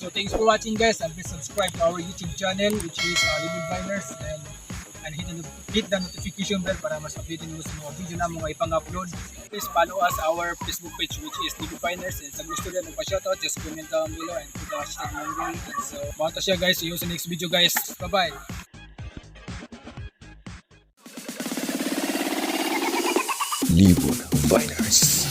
So thanks for watching, guys, and please subscribe to our YouTube channel, which is Libud Viners, and hit the notification bell para mas update niyo sa mga video na mga ipang-upload. Please follow us our Facebook page, which is Libud Viners, and sa gusto rin magpa-shoutout, just comment down below and put the #Mongol. And so, mao to siya, guys. See you sa next video, guys. Bye-bye! Libud Viners.